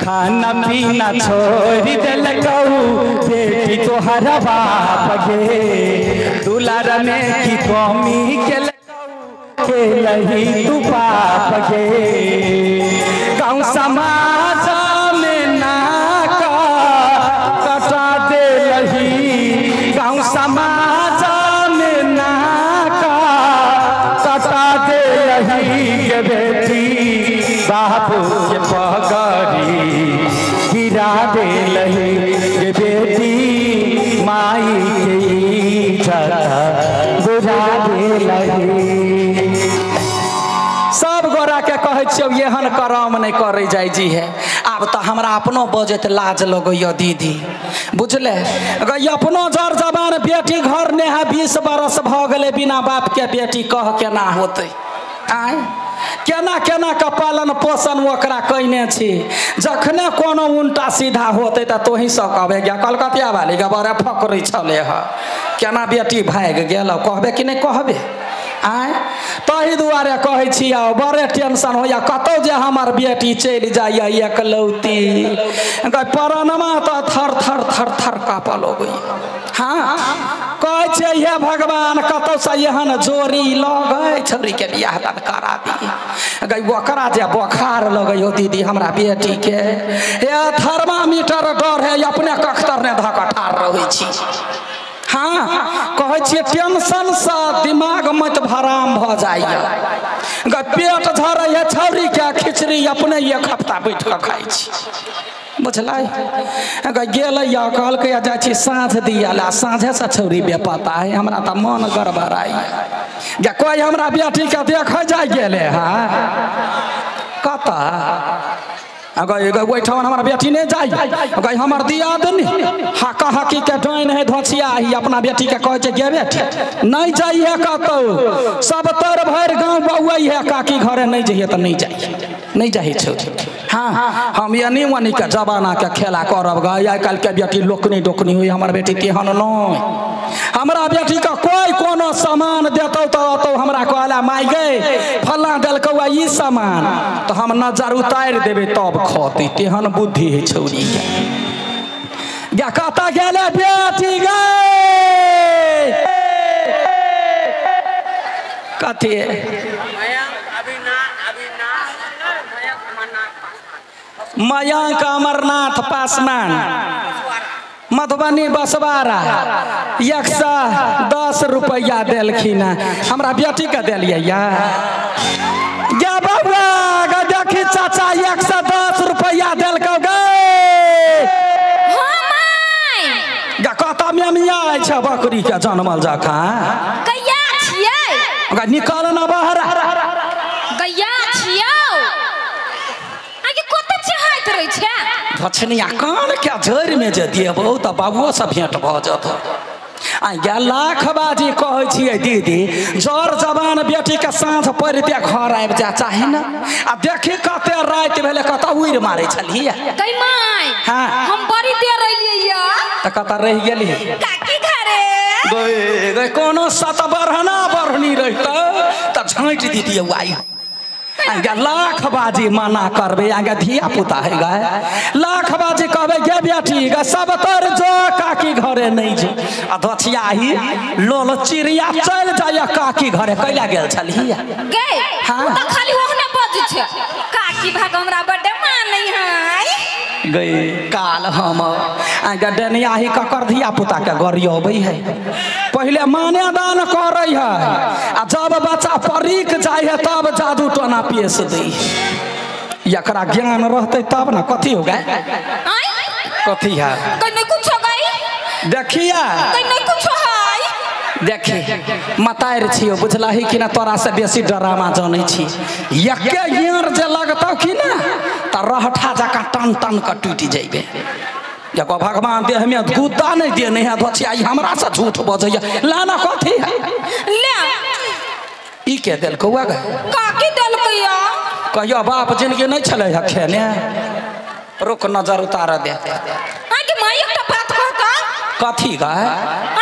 खाना पीना छोड़ देलकौ बेटी तोहर बाप गे दुलार में की कमी के लही तू पाप गे गाँव समाज में नाका कटा दे लही गाँव समाज में नाका कटा दे लही के बेटी बापू के पगड़ी गिरा दे लही के बेटी माई के इज्जत बुरा दे लही। सब गोरा के कहै छियौ एहन करम नहि करै जाइ जी है। आब तऽ हमरा अपनो बजैत लाज लगैया दीदी बुझले गई अपनो जर जवान बेटी घर ने है 20 बरस भऽ गेलै बिना बाप के बेटी कह केना होतै आय केना केना के पालन पोषण ओकरा कयने छी। जखने कोनो उल्टा सीधा होतै तऽ तोही सब कहबे गे कलकतिया वाली गे बड़े फकरै छलै हँ केना बेटी भागि गेल कहबे कि नहि कहबे आय। ताहि दुआरे कहै छियौ बड़े टेंशन होइया कतौ जे हमर बेटी चलि जाइया एकलौती परानमा तऽ थर थर थर थर काँपऽ लगैया। हाँ कहै छियै हे भगवान कतौसँ एहन जोड़ी लगै छौड़ीके बियाह दान करा दी गई ओकरा जे बोखार लगै दीदी हमरा बेटीके हे थर्मामीटर डर है अपने कख्तर ने धऽ कऽ ठाढ़ रहै छी। हाँ कहै छियै टेंशनसँ दिमाग मत भराम भऽ जाइया पेट झरै है छौड़ीके खिचड़ी अपने एक हफ्ता बैठ कऽ खाइ छी बुझलै। गेलै कहलकै जाइ छी साँझ दिअ ला साँझेसँ छौड़ी बेपता है हमरा तऽ मन गड़बड़ाइया गे कोइ हमरा बेटीके देखै जाइ गेलै हँ कतऽ ओहिठाम हमर बेटी नहि जाइ गई हमर दियादनी हाका हाकी के डाइन है धोछिया ही अपना बेटी के कहै छै गे बेटी नहि जाइए कतौ सब तर भरि गाँव बौआइ है काकी घरे नहि जइए तऽ नहि जाइए नहि जाइ छौ। हाँ हम एनी ओनी के जमाना के खेला करब गए आइ काल्हि के बेटी लोकनी डोकनी हुई हमर बेटी तेहन नहि हमरा बेटी के कोई कोनो सामान देतौ तऽ अतौ हमरा कहला माय गे फल्लाँ देलकौ ई सामान तऽ हम नजर उतारि देबै तब खतै तेहन बुद्धि है छौड़ी के। गे कतऽ गेलै बेटी गे कथी मयंक अमरनाथ पासवान मधुबनी बसवारा 110 रुपैआ देलखिन हमरा बेटी के देलियै गे बबुआ गे देखी चाचा 110 रुपैआ देलकौ गे गे कतऽ मेमिया छै बकरी के जनमल जकाँ गैया छियै गे निकल न बाहर गैया छियौ धछनिया कान के जड़ि में जे देबौ तऽ बाबुओ से भेंट भऽ जेतौ। आ गे लाख बाजी कहै छियै दीदी जर जवान बेटी के साँझ पड़िते घर आबि जा चाही ने आ देखी कते राति भेलै कतऽ उड़ि मारै छलियै। हाँ हम बड़ी देर रहियै तऽ कतऽ रहि गेली काकी घरे गई कोनो सत बढ़ना बढ़नी रहितौ तऽ झाँटि दितियै आइ। आगे लाख बाजी मना करबे आगे धिया पुता है गाय लाख बाजी कहबे गे बेटी गे सब तर जो काकी घरे नहीं जो आ धोछिया ही लोल चिड़िया चल जाय काकी घरे कैला गेल छलियै गे। हाँ त खाली ओहने बजै छै काकी भाग हमरा बड्ड मानै है गई काल हम आगे डनिया ही ककर धिया पुता के गरियबै है पहले माने दान करै है आ जब बच्चा परीक जाइ है तब जादू टोना पेश दै एकरा ज्ञान रहतै तब ने कथी हो गए कथी है नहीं कुछ हो गई देखिया नहीं कुछ है देखी मतार छियो बुझलही कि ना तोरा से बेसी डरामा जानै छी एके यार जे लगतौ कि ना त रहठा जकाँ टन टन के टूटि जइबे। देखो भगवान देह में गुद्दा नहीं देने है धोछिया हमरा से झूठ बजैया लाना कथी है ले ई के देलकौ गे काकी देलकैया कहियो बाप जिनगी नहीं छलै है खेने रुक नजर उतार दे आगे माई एकटा बात कहता कथी गए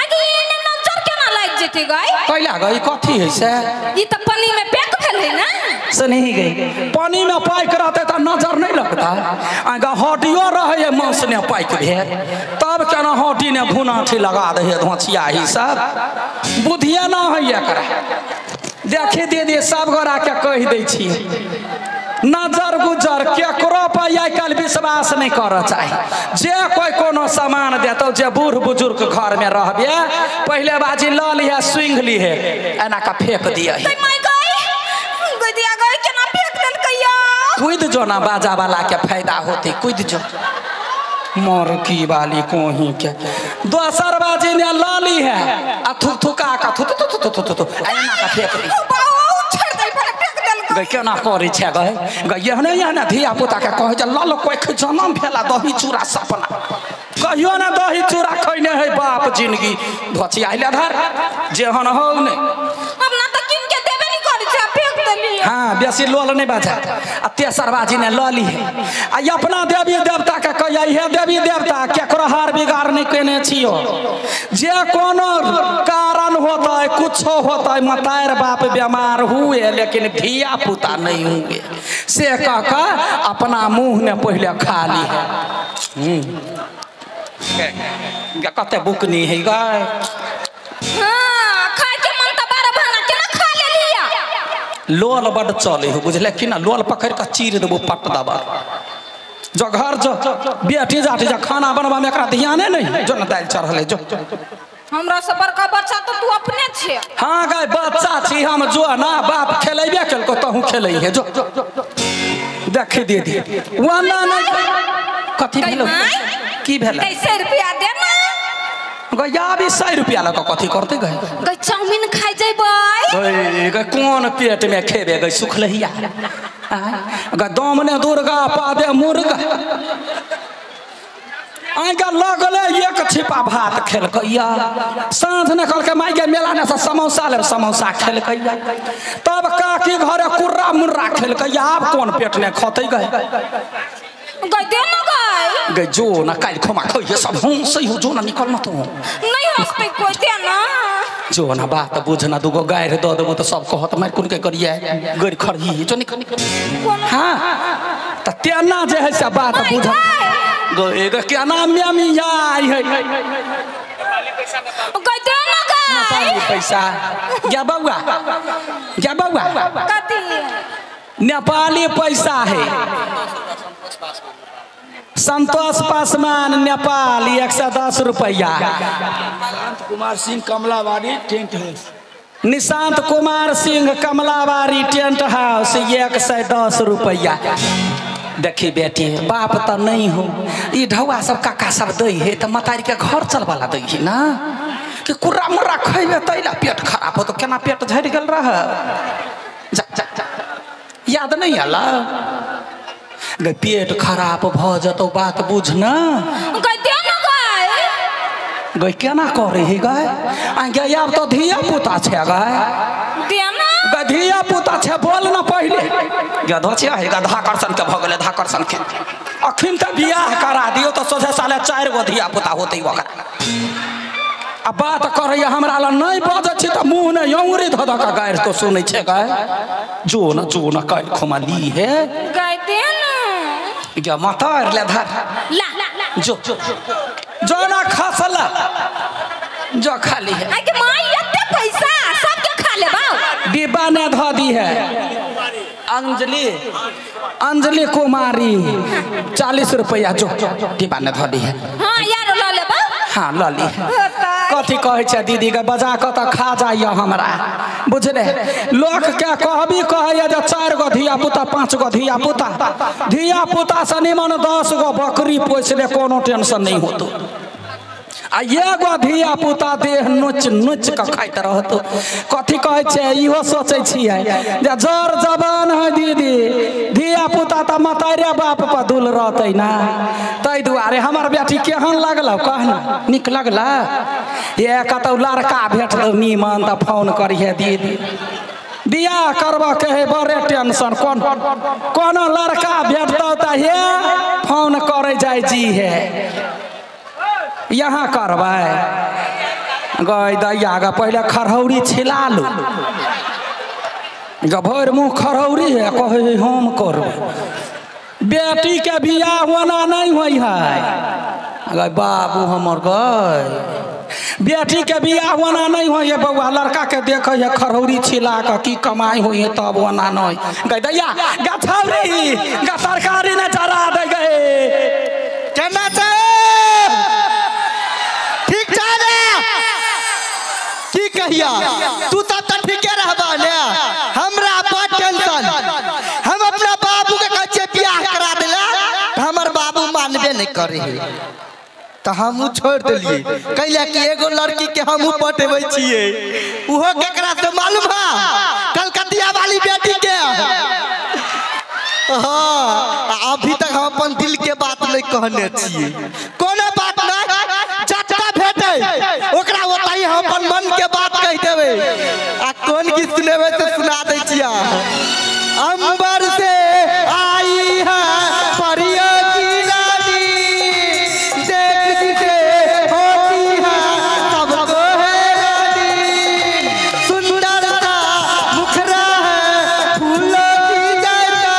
आगे एने नजर केना लागि जेतै गई कैला गई कथी है से ई त पानी में पैक भेल है ना। से नहीं गई पानी में पाइक रहते तो नजर नहीं लगता आगा हड्डियो रहे मांस ने पाइक भेल तब केना हड्डी ने भुनाठी लगा दे धोचिया ही सब बुद्धिए ना है एकरा। देखी दीदी सब गोरा के कहि दै छी नजर गुजर केकरो पर आइ काल्हि विश्वास नहीं करऽ चाही। जे कोई कोनो सामान देतौ जे बूढ़ बुजुर्ग घर में रहबे पहिले बाजी लऽ लिहे सुंघ लिहे एना का फेंक दिए कूद जो ना बाजा वाला के फायदा होते कूद जो मोरकी वाली कोही के दोसर बाजी ने लऽ ली है आ थुक थुका का थुक थुक थुक थुक थुक एना का फेंक दी गई केना करै छै गई गई एहने एहने धिया पुता के कहै जे लऽ लो कोइ जनम भेला दही चूड़ा सपना कहियो ना दही चूड़ा खैने है बाप जिंदगी धोचिया ले धर जेहन हौ ने अपना त किन के देबे नहीं करै छै फेंक देली। हां बेसी लोल नहीं बाजा आ तेसर बाजी ने लऽ ली है आ अपना देवी देवता के कहै हे देवी देवता केकरो हार बिगाड़ नहीं केने छियो जे कोनो कारण होता कुछो होता मतार बाप बीमार हुए लेकिन धिया पुता नहीं हुए से कह के अपना मुँह ने पहले खा ली है। कते बुकनी है गाय। हां खाय के मन त बारह भाना केना खा लेलिया लोल बड चले हो बुझले कि ना लोल पकड़ के चीर देबो पट दबा जो घर जो बेटी जाटी जा खाना बनवा में एकरा ध्याने नहीं जो न दाल चढ़ले जो हमरा से बड़का बच्चा तो तू अपने छे। हां गाय बच्चा छी हम जो ना बाप खेलेबे केलको तहु खेलै है जो देखी दीदी वना नहीं कथी भेलो की भेल कैसे रुपया दे ना गया अभी 100 रुपया लगा कथी करते गए गई चाउमीन खाइ जइबै गई गई कौन पेट में खेबे गई सुखलहिया ग दम ने दुर्गा पादे मुर्गा आगा लगले एक छिपा भात खेलकैया साँझ ने कहलकै माय गे मेला ने से समोसा लेब समोसा खेलकैया तब काकी घरे कुर्रा मुर्रा खेलकैया आब कौन पेट ने खतै गए गई दे ना गई गई जो ना काल्हि खोमा खइहे सब हूं सही हो जो ना निकल ना तू नहीं हंसते कोई दे ना जो ना बात बुझ ना दूगो गारि दऽ देबो तऽ सब कहत मारि कोन के करिए गरि खरही जो निकल हां तऽ तेना जे है से बात बुझ गई गई केना मिया आई है गई दे ना गई पैसा जा बउआ कथी नेपाली पैसा है संतोष पासवान नेपाल 110 रुपया। Nishant Kumar Singh Kamalabari tent house Nishant Kumar Singh Kamalabari tent house 110 रुपया। देखी बेटी बाप तो नहीं हो ई ढौआ सब काका सब दै है तो मतारी के घर चलवाला दै है ना कि कुर्रा मुर्रा खैबे तैला पेट खराब हो तो केना पेट झड़ि गेल रह जा जा जा याद नहीं आला गई पेट खराब भ जतौ बात बुझ ना गई दे ना गई गई केना करे है गई आ गई आब तो धिया पुता छै गई दे ना गई धिया पुता छै बोल ना पहिले गधो छै है गधा करसन के भ गेलै धाकर्षण के अखिन त बियाह करा दियो तो सोझे साले 4 गो धिया पुता होतै ओकरा आ बात करैया हमरा ला नहीं बजै छी त मुँह ने अंगुरी धऽ धऽ के गारि तो सुनै छै गई जो न काल्हि खोमा ली है गई दे ना गे माता ले धर ला जो जो ना खसला जो खाली है आई के माई एते पैसा सबके खा लेबा डिब्बा ने धऽ दी है। अंजलि अंजलि कुमारी 40 रुपया जो डिब्बा ने धऽ दी है। हां यार ल लेबा हाँ ल ली कथी कहै छै दीदी के बजा कऽ तऽ खा जाइए हमरा बुझले लोक के कहबी कहैया जे 4 गो धिया पुता 5 गो धिया पुता धिया पुता से निमन 10 गो बकरी पोसले कोनो टेंशन नहीं होतो आ एगो धिया पुता देह नोच नोच के खाइत रहतो। कथी कहै छै इहो सोचै छियै जे जर जवान है दीदी धिया पुता तऽ मतारे बाप पर दुल रहतै ना ताहि दुआरे हमर बेटी केहन लगलौ कहना नीक लगला ये कतौ लड़का भेटलौ नीमन तऽ फोन करिहे दीदी बियाह करबऽ के है बड़े टेंशन कोन कोनो लड़का भेटतौ तऽ हे फोन करै जाइ जी है यहाँ करबै गई दैया गे पहिले खरहौरी छिला लू गभर मुँह खरौरी है कहे हम करबै। बेटी के बियाह होना नहीं होई है गए बाबू हमर गए, बेटी के बियाह होना नहीं होई है बउआ, लड़का के देखे है खरौरी छिला के की कमाई होई है तब होना नहीं गए दैया गछौरी ग तरकारी ने जरा दे गए। केना छै ठीक छै ने की कहिया तू सब त ठीके रहबा ने, हमरा बड़ टेंशन। हम अपना बाबू के कहै छियै बियाह करा देला हमर बाबू मानबे नहीं करे है तो हमहूँ छोड़ दिलियै। कैला कि एगो लड़की के हमहूँ पटेबै छियै, उहो केकरा से मालूम है? कलकतिया वाली बेटी के। हाँ अभी तक हम अपन दिल के बात नहीं कहने छियै। कोनो बात नहीं, जतका भेटै ओकरा ओतहि हम अपन मन के बात कहि देबै आ कोन गीत सुनेबै से सुना दै छियै। अंबर से आई है परियों की रानी, देख जिसे होती है सबको है रानी, सुंदर सा मुखरा है फूलों की जैसा,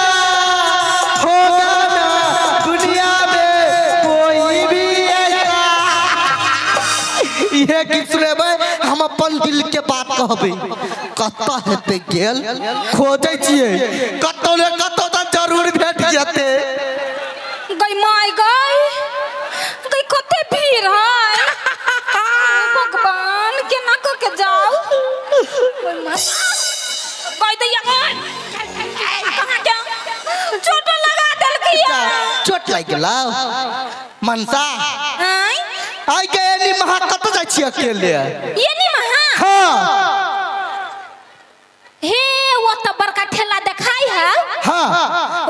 होगा ना दुनिया में कोई भी ऐसा। इहे गीत सुनेबै हम अपन दिल के बात कहबै। कतऽ हेतै गेल खोजै छियै, कतौ ने कतौ तऽ जरूर भेट जेतै। गई माय गई गई कते भीड़ है भगवान केना कऽ के जाउ। गई दैया कहाँ के चोट लगा देलकै। चोट लागि गेलौ मनसा? आइ के एनी महा कतऽ जाइ छियै अकेले? एनी महा? हाँ हे वो तो बड़का ठेला देखाई है। हाँ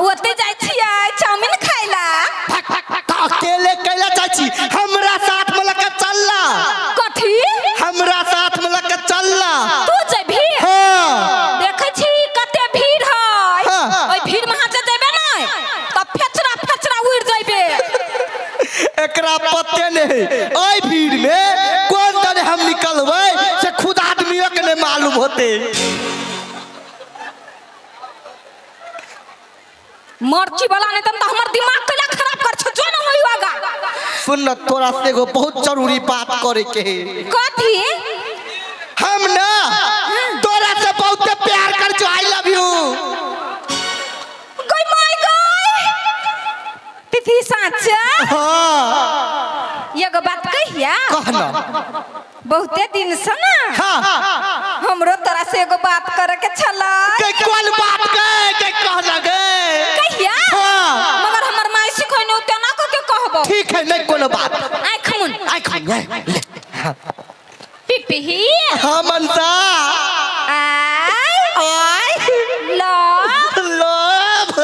ओते जाइ छियै चाउमीन खाइला। अकेले कैला जाइ छी? हमरा साथ में लके चलला। कथी? हमरा साथ में लके चलला। तू जेबही? हाँ देखै छी कते भीड़ है। ओइ भीड़ में अहाँ जे जेबे नै त फेचरा फेचरा उड़ जइबे। एकरा पते नहीं ओइ भीड़ में कोन दने हम निकलबै से खुद आदमियों के नहीं मालूम होते। मर्ची वाला नहीं त हमर दिमाग कैला खराब कर छो, जो न होई आगा। सुन न तोरा से एगो बहुत जरूरी बात करे के है। कथी? हम ना तोरा से बहुत प्यार कर छो, I love you. गई my गई पिफी साचा। हाँ एगो बात कहिया? कह न। बहुते दिन से ना हाँ हमरो तोरा से एगो बात करे के छला। के कोन बात के के कह लगे? कहिया? हाँ मगर हमर माई सिखैने उ तेना क के कहबो। ठीक है नहीं कोनो बात। आँख मुन आँख मुन ले। पिपही। हाँ मनसा। I I love love.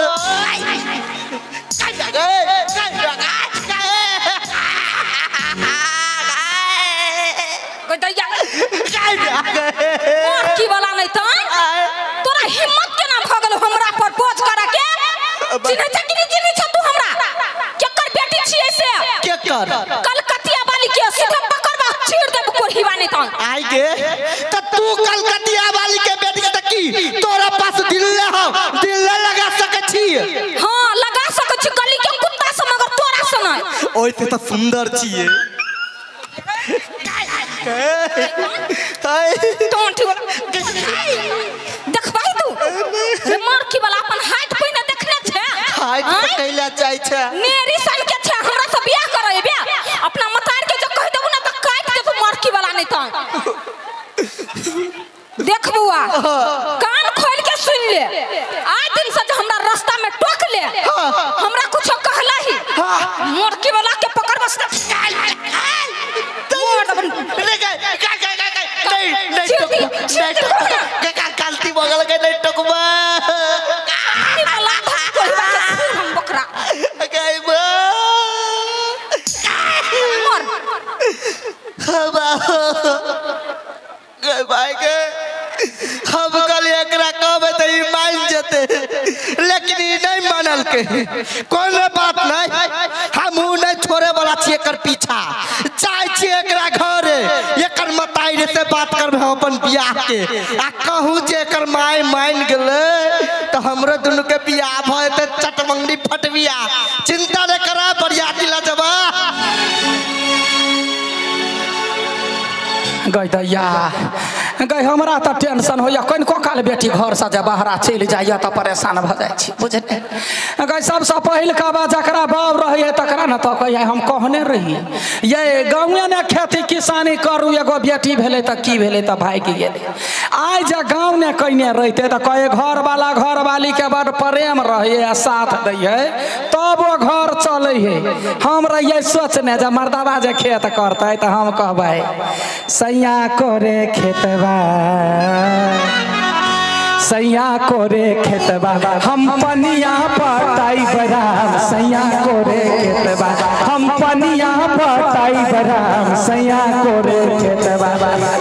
की वाला नहीं तो तोरा हिम्मत केना भ गेल हमरा पर बोझ करे के? चिन्है छ कि नहीं चिन्है छ तू हमरा? केकर बेटी छियै से? केकर? कलकतिया वाली के सीधा पकड़बा चीर देब कोढ़ीवा नहीं तो। आई गे त तू कलकतिया वाली के बेटी त की तोरा पास दिल न हो, दिल न लगा सकै छी? हां लगा सकै छी गली के कुत्ता से, मगर तोरा से नहीं। ओइ से त सुंदर छियै। देखबही तू रे मरकी वाला अपन हाइट पहिने देखने छै? हाइट कैला चाहे छै? मेरी सन के छै हमरा से बियाह करय बे। अपना मतार के जो कह देबू ना त काट देबू मरकी वाला नहीं त। देख बुआ कान खोल के सुन ले, आज दिन से जो हमरा रास्ता में टोक ले हमरा कुछ कहला ही मरकी वाला के पकड़ बस। गलती बगल के नहीं टोकबा। भाई के हम कल एकरा कहबै त ई मान जेतै, लेकिन ई नहीं मानल के। कोनो बात नहीं, हमहूँ नहीं छोड़े वाला छी एकर पीछा। जाइ छी एकरा घरे, एकर मताई से बात करबे हम अपन बियाह के आ कहूं जे एकर my मान गेलै त हमरो दुनु के बियाह भ जेतै चटमंगनी फटबिया। चिंता न करा बरियाती ला जबा। गई दैया गई हमरा त टेंशन होइया कनिको काल बेटी घर से जे बाहरा चलि जाइया त परेशान भ जाइ छी बुझले। गई सबसे पहिल का बात जकरा बाप रहै तकरा न त कहै हम कहने रही ये गाँवे ने खेती किसानी करू एगो बेटी भेलै त की भेलै त भागि गेलै। आइ जे गाँव ने कयने रहितै त कहे घरवाला घरवाली के बड़ प्रेम रहै आ साथ दै है तब ओ घर चलै है। हम रहियै सोचने जे मर्दाबा जे खेत करतै त हम कहबै सैया करे खेतबा सैया कोरे खेतबा हम पनिया पटाई बराम सैया कोरे खेतबा हम पनिया पटाई बराम सैया कोरे खेतबा।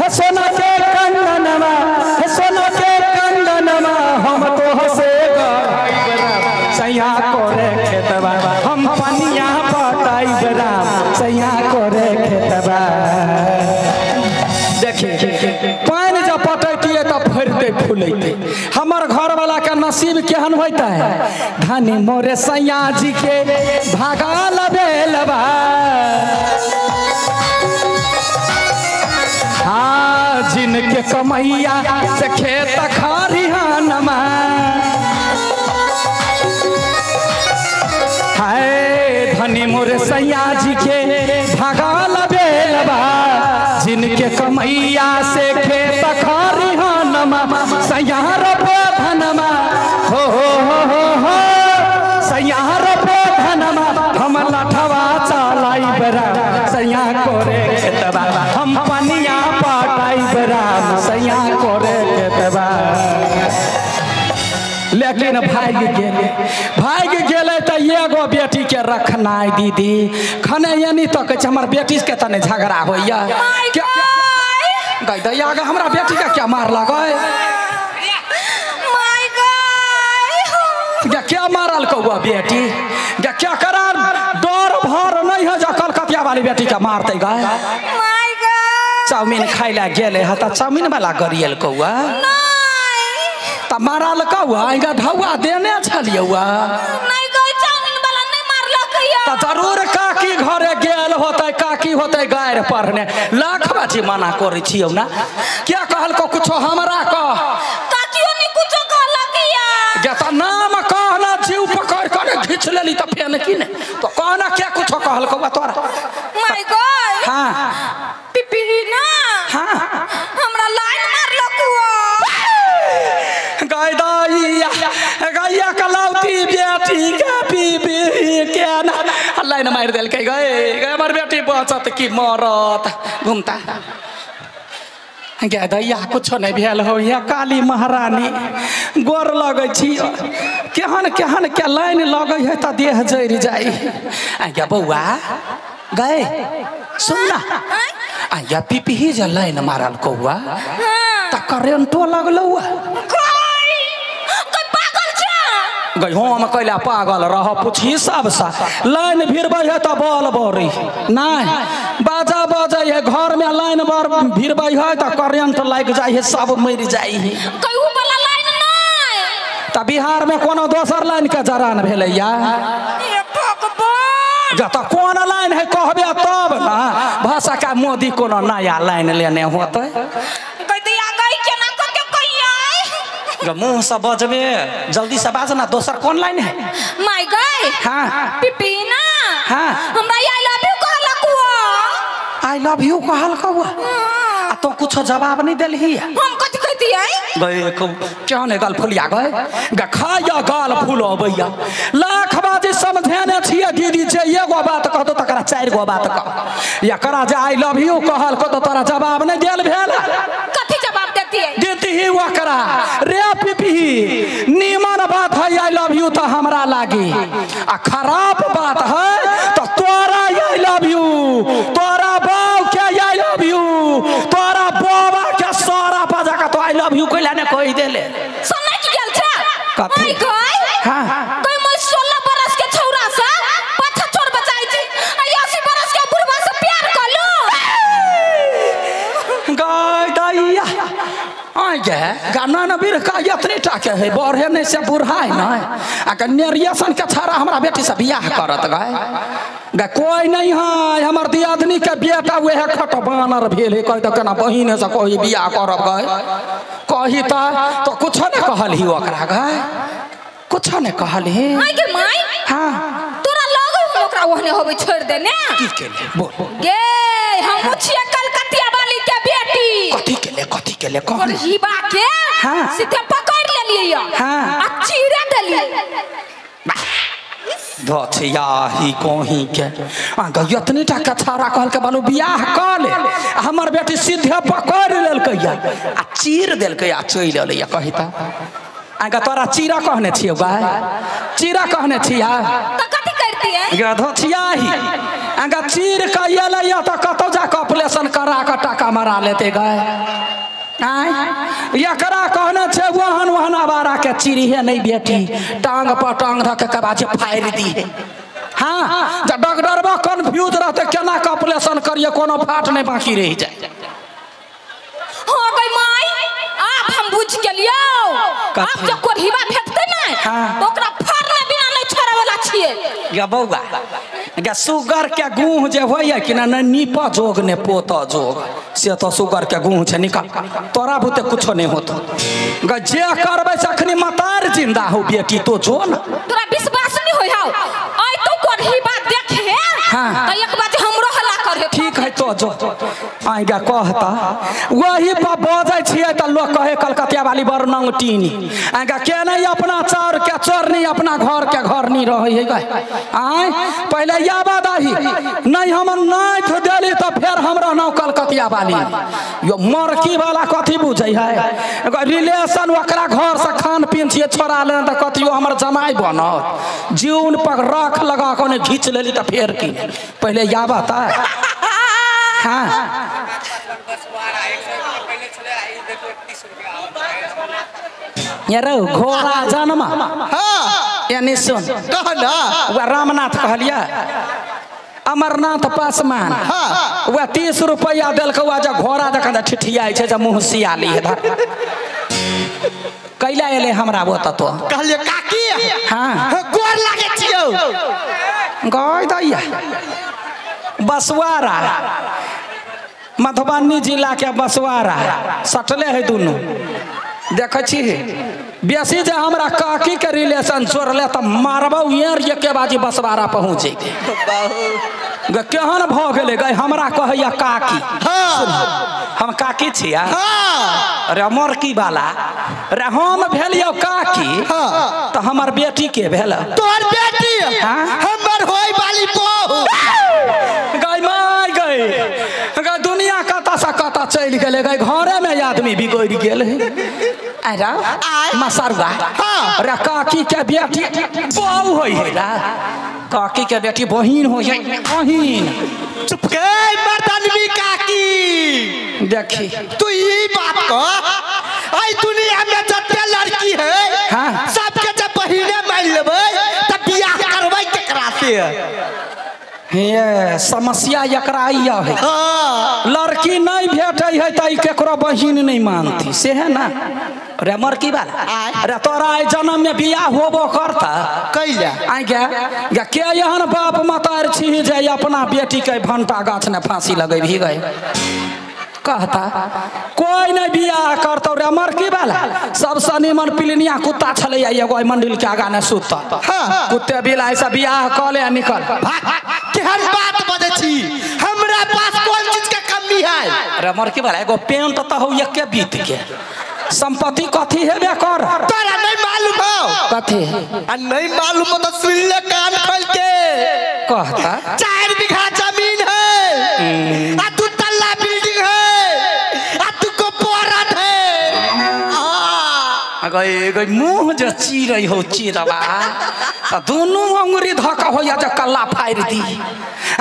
हे सोना के कंगनवा हे सोना के कंगनवा हम तो हसे गई बराम सैया कोरे खेतबा हम पनिया पटाई बराम सैया कोरे खेतबा। देखिए पानि जब पटैतियै तब फरितै फूलैतै। हमर घरवाला के नसीब केहन होइतै धनी मोरे सैया जी के भागा लबेलबा हाँ जिनके कमैया से खेत खरिहानमा हाय धनी मोरे सैया जी के भागा लबेलबा जिनके कमैया से खेत खरिहानमा सैया रोपे धनमा हो हो हो हो हो सैया रोपे धनमा हम लठवा चलाई बराम सैया कोरे खेतबा हम पनिया पटाई बराम सैया कोरे खेतबा। लेकिन भागि गेलै भागि गेलै तऽ एगो बेटी के रखनाइ दीदी खने एनी तऽ कहै छै हमर बेटी के तऽ नहि झगड़ा होइया गई दैया गे हमरा बेटी के क्या मारलक गे क्या मारल कौआ बेटी गे क्या करा डर भर नहीं है जो कलकतिया वाली बेटी के मारतै गए। चाउमीन खाइ ला गेलै ह तऽ चाउमीन वाला गरियल कौआ त मारल कौआ आइगा ढौआ देने छलियौआ त जरूर काकी घरे गेल होतै काकी होतै गारि पढ़ने लाख बाजी मना करै छियौ ना क्या कहलको कुछो हमरा कह काकियो नहीं कुछो कहलक या गे त नाम कहना जीव पकड़ कर घिच लेली त फेन की ने तो कहना क्या कुछो कहलको बा तोरा। My God हां पिपी ना हां हमरा लाइन मारलक हुआ गई दैया गैया कलौती बेटी के पीबी के ना लाइन मारि देलकै गए गए हमर बेटी बचत की मरत घुमता गे दैया कुछो नहीं भेल हो या काली महारानी गोर लगै छी केहन केहन के लाइन लगै है त देह जरि जाइ। आ गे बौआ गए सुन ना आ या पीपी जे लाइन मारल कौआ त करेंटो लगलौ गई हम कैला पागल रह पूछी सबसे लाइन भिड़बै है तऽ बल बरी नहीं बाजा बजै है घर में लाइन बर भिड़बै है तऽ करेंट लागि जाइ है सब मरि जाइ है कहू वाला लाइन नहीं तऽ बिहार में कोनो दोसर लाइन के जरान भेलैया हे भगवान जब तऽ कोन लाइन है कहबे तब ना भाषा का मोदी कोनो नया लाइन लेने होतै मुंह से बजबे जल्दी से बाज ना दोसर कौन लाइन है। My गई हाँ पिपी ना हाँ हमरा I love you कहलक हुआ I love you कहलक हुआ आ तो कुछो जवाब नहीं देलही हम कथि कहतियै गए क्यों ने गाल फुलिया गए ग खाया गाल फुलबैया लाख बाजी समझेने छियै दीदी जे एगो बात कहतो तकरा चारि गो बात कह एकरा जे I love you कहलको तो तोरा जवाब नहीं देल भेल कथि जवाब देतियै देती ओकरा रे पीपी नीमन बात है I love you तो हमरा लागी आ खराब बात है तो तोरा I love you तोरा बाप के I love you तोरा बाबा के सारा बजा के तो I love you कैला ने कहि देले समझ गेल छ कथी? My गई हां कोई मोर 16 बरस के छौरा से पाछा छोड़ बचाई छी आ 80 बरस के बुढ़वा से प्यार कर लो गई के गाना न बिरका एतने टा के है बढ़े नहीं से बुढ़ाई नहीं आ के नेरियसन के छाड़ा हमरा बेटी से बियाह करत गए गे कोई नहीं है हमर दियादनी के बेटा वह खट बानर भेल है कहि त केना बहिन से कहि बियाह करब गए कही त तो कुछ न कहलही ओकरा गए कुछ न कहलही माय गे माय। हां तोरा लागो हम ओकरा ओहने होबे छोड़ देने की केले बोल गे हम छियै कलकतिया वाली के बेटी कथी के ले कह कोरहिबा के हां सीधे पकड़ लेलियै हां आ चीरे देलियै धथिया ही कोही के आ एतने टा के छाड़ा कहल के बालू बियाह क ले हमर बेटी सीधे पकड़ लेलकै आ चीर देलकै आ चलि एलै कही त आगा तोरा चीरा कहने छियौ गाय चीरा कहने छिया त कथी करतियै गे धथिया ही आगा चीर के एलै त कतौ जा के ऑपरेशन करा के टाका मरा लेते गाय आय एकरा कहने छै वहन वहन आवारा के चिड़िहे नहीं बेटी टांग पर टांग धऽ के कबाजे फाड़ि दी हाँ जब डॉक्टरबा कन्फ्यूज रहते केना के ऑपरेशन करिए कोनो फाट नहीं बाकी रहि जाए। हाँ गई माय आब हम बुझ गेलियौ आब जब कोरहिबा भेटतै ने हाँ। ओकरा फाड़ने बिना नहीं छोड़े वाला छियै। गे बौआ गे सुगर के गूँह जे होइए कि ना नीप जोग ने पोत जोग से तो सुगर के गूँह छै निकल तोरा बुते कुछो नहीं होतो गे जे करबै से अखनी मतार जिंदा हो बेटी तो जो न तोरा विश्वास नहीं होय हौ आइ तो कोरहिबा देखे हाँ। त एक बार हमरो हल्ला करे ठीक है तो जो आइगा कहता वही पर बजै छियै त लोग कहे कलकतिया वाली बड़ नंगटीनी आइगा के नहीं अपना चाउर के चोरनी अपना घर के घर नहीं रहै है गए आय पहले याबा दाही नहीं हम नाथ देली त फेर हमरा नाव कलकतिया वाली यो मरकी वाला कथी बुझै है रिलेशन ओकरा घर से खान पीन छियै छोड़ा लेने त कथियो हमर जमाई बनत जीवन पर रख लगा के घींच लेली त फेर की पहले याबा ता। हाँ ये रो घोड़ा जन्मा। हाँ यानी सुन कह ना वह रामनाथ कहलिया अमरनाथ पासवान। हाँ वह 30 रुपया दिलक वह जब घोड़ा जखन ठिठियाई छै जब मुँह सियाली है धर कैला एले हमरा वो तो कहलिए काकी। हाँ गोर लागे छियौ गय दैया बसवारा मधुबनी जिला के बसवारा सटले है दुनू देख छी बेसी जे हमरा काकी के रिलेशन जोड़ले त मारबौ यार एके बाजी बसवारा पहुँच जैते गे केहन भ गेलै गए हमरा कहैया काकी। हाँ हम काकी छिया। हाँ अरे मरकी वाला रे हम भेलियौ काकी। हाँ त हमर बेटी के भेल तोहर बेटी। हाँ हमर होय वाली बहू गई माय गई गई दुनिया कता से कता चलि गेलै गई घरे में आदमी बिगड़ि गेल अरे मसरुआ। हाँ रे काकी के बेटी बहू होय है रा काकी के बेटी बहिन होय है बहिन। चुप के मर्दनवी काकी देखी तू ई बात कह आई दुनिया में जते लड़की है। हाँ सबके जब बहिने मान लेबै त बियाह करबै केकरा से ये समस्या एकरा है। हाँ लड़की नहीं भेटै है त ई केकरो बहिन नहीं मानती से है ना। रे मरकी वाला रे तोरा एहि जन्म में बियाह होबो करता कैला आइ गे के एहन बाप मतार छी जे अपना बेटी के भंटा गाछ ने फांसी लगेबही गए कहता कोई नहीं बियाह करतौ रे मरकी वाला सबसे निमन पिलनिया कुत्ता छलैया एगो एहि मंदिर के आगा ने सुतल। हाँ कुत्ते बिलाइ से बियाह कऽ ले निकल। केहन बात बजै छी हमरा पास कोन चीज के कमी है। रे मरकी वाला एगो पेंट त हौ एके बीत के संपत्ति कथी हेबे कर तोरा नहीं मालूम हौ कथी आ नहीं मालूम हो तो सुन ले कान खोल के कहता 4 बीघा जमीन है आ 2 तल्ला बिल्डिंग है आ 2 बोरत है। आ गई गई मुँह जे चीरै हो चीरबा त दुनू अंगुरी धक होइया जे कल्ला फाड़ि दी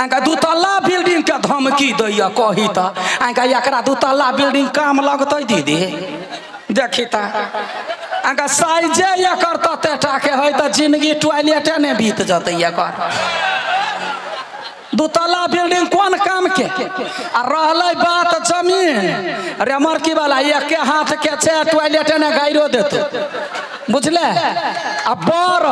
आंका 2 तल्ला बिल्डिंग के धमकी दैया कही त आंका एकरा 2 तल्ला बिल्डिंग काम लगतै दीदी देखी त आंका साइजे एकर तते टा के है त जिंदगी टॉयलेटे ने बीत जतै एकर। दूतला बिल्डिंग कोन काम के आ रहलै बात जमीन अरे मरकी वाला एके हाथ के छै टॉयलेट ने गाइरो देतो बुझले आ बर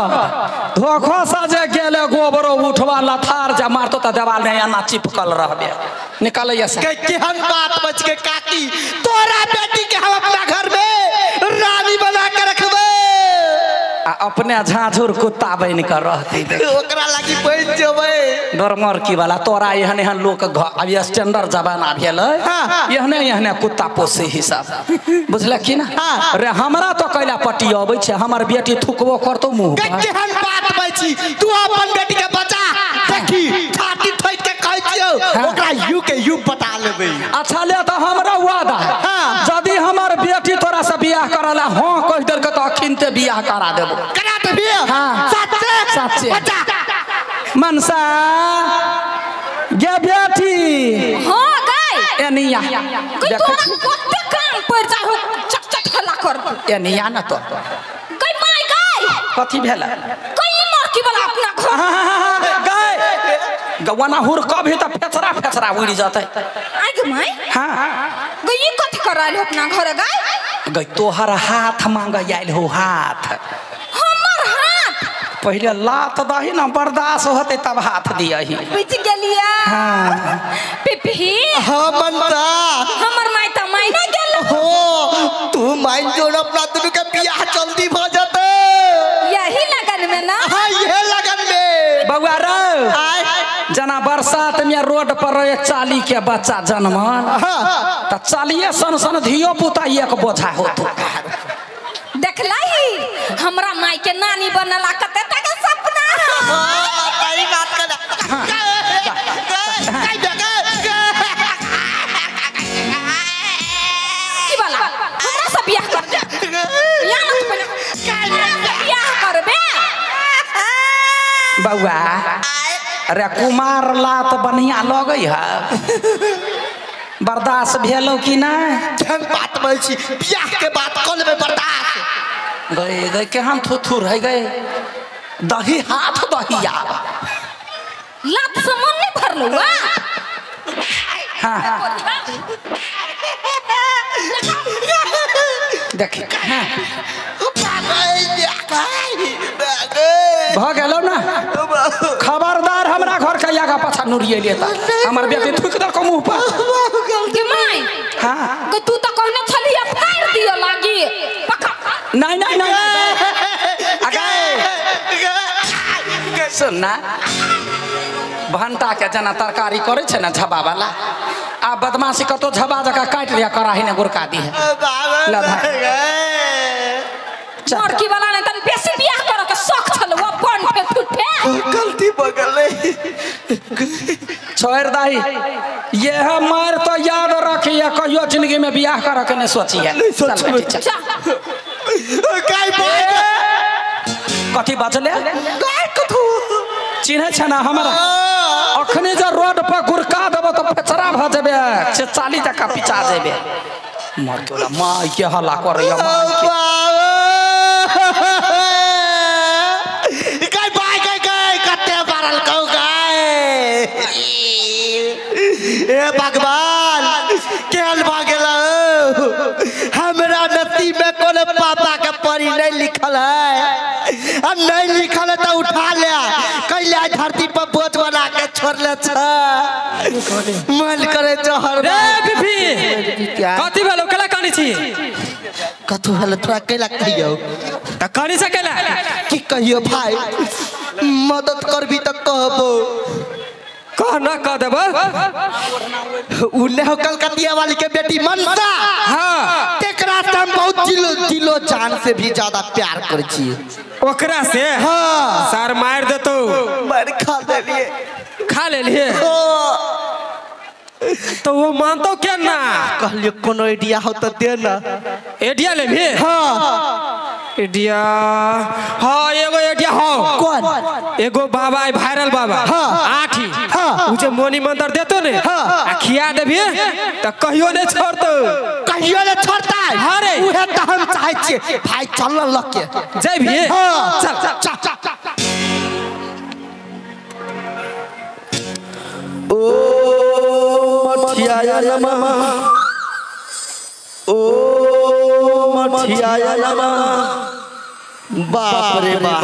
धोखो सा जे गेले गोबरो उठवा लथार जे मारतो त देवाल ने एना चिपकल रहबे निकालैया से के केहन बात बच के काकी तोरा बेटी के हम अपना घर में रानी बना के रखबे आ अपने झाझुर कुत्ता बन के रहती देख ओकरा लागी बन जेबै डरमरकी वाला तोरा एहन एहन लोक अभी स्टैंडर्ड जमाना भेलै एहने एहने कुत्ता पोसे हिसाब बुझल की ना रे हमरा तो कैला पट्टी अबै छै हमर बेटी थुकबो करतो मुंह पर केहन बात बची तू अपन बेटी के बचा देखी छाती ठोक के कहै छियौ ओकरा you के you बता लेबै अच्छा ले त हमरा वादा यदि हमर बेटी तोरा से बियाह करला हां कह देलक त अखिनते बियाह करा देबो करा देबी सच्चे सच्चे मनसा गे बेटी हां गई एनिया गई तोरा कते काम पड़ जा हो चट चट हल्ला कर एनिया न तो गई माय गई कथी भेला गई मरकी वाला अपना घर गई गवाना हुर कभी त फेचरा फेचरा उड़ जतै आई गे my हां गई कथी कराल अपना घर गई गई तोहर हाथ मांग आयल हो हाथ हमर हाथ पहले लात दही ना बर्दाश्त होते तब हाथ दियही बुझ गेलिया हां पिपही हां मनसा हमर माय त माय ना गेल हो तू मान जो अपना दुनु के बियाह जल्दी भ जते यही लगन में ना हां ये लगन में बउआ रे जना बरसात में रोड पर एक चाली के बच्चा जन्मल त चालिए सन सन धियो पुता एक बोझा होतो देखला ही हमरा माई के नानी बनला कते तक सपना सही बात कर की वाला हमरा से बियाह कर दे या मत पहले हमरा से बियाह करबे बउआ अरे कुमार लात बढ़िया लगै है बर्दाश्त भेलो कि ना केहन बात बोल छी बियाह के बात कऽ लेबै बर्दाश्त गए गए केहन थुथुर है गए दही हाथ दही आब लात से मन नहीं भरलो वा हाँ देखी हाँ भ गेलो ना खबरदार हमरा घर के आगा पाछा नुरिएले त हमर बेटी थुक दलको मुंह पर के my हां के तू त कहने छलिया फाड़ दियो लागी पक्का नहीं नहीं नहीं अगे सुन ना भंटा के जना तरकारी करे छे ना झबा वाला आ बदमाशी करतो झबा जका काट लिया कराही ने गुरका दी है लड़की वाला ने तन बेसी बियाह करे के शौक छल वो बन के ठुठे गलती बगले छोड़ दाही यह मार तो याद रखिए कहियो जिंदगी में बियाह करे के नहीं सोचिए चल बेटी चल कथी बचले चिन्है छै ना हमरा अखने जे रोड पर गुरका देबो तो फेचरा भ जेबे 40 टका पिचा जेबे मर गेला माय के हल्ला करैया माय के गई बाय गई गई कते बारल कहू गए ए भगवान केहन भ गेल हमरा नसीब में कोनो पापा के परी नहीं लिखल है आ नहीं लिखल है तो उठा ले कैला धरती पर बोझ बना के छोड़ले छ मन करे जहर रे बिफी कथी भेलो केला कानी छी कथू भेलो तोरा कैला कहियो त कानी से केला की कहियो भाई मदद करबी त कहबो कह ना कह देबो उने हो कलकतिया वाली के बेटी मनसा हां तेकरा से हम बहुत दिलो दिलो जान से भी ज्यादा प्यार करै छी ओकरा से हां सर मार देतो मार खा लेलिए खा लेलिए तो वो मानतो क्या ना कहलिए कोनो आइडिया हो त दे ना आइडिया लेबी हां आइडिया हां एगो आइडिया हो कौन एगो बाबा है वायरल बाबा हाँ। आठी हाँ। उ जे मोनी मंत्र देतो ने हाँ। आ खिया देबी त कहियो नहीं छोड़तो कहियो ने छोड़ता हाँ रे। उहे त हम चाहै छियै भाई चल न लके जेबी हां चल चल चल ओम मठियाय नमः ओम मठियाय नमः। बाप रे बाप,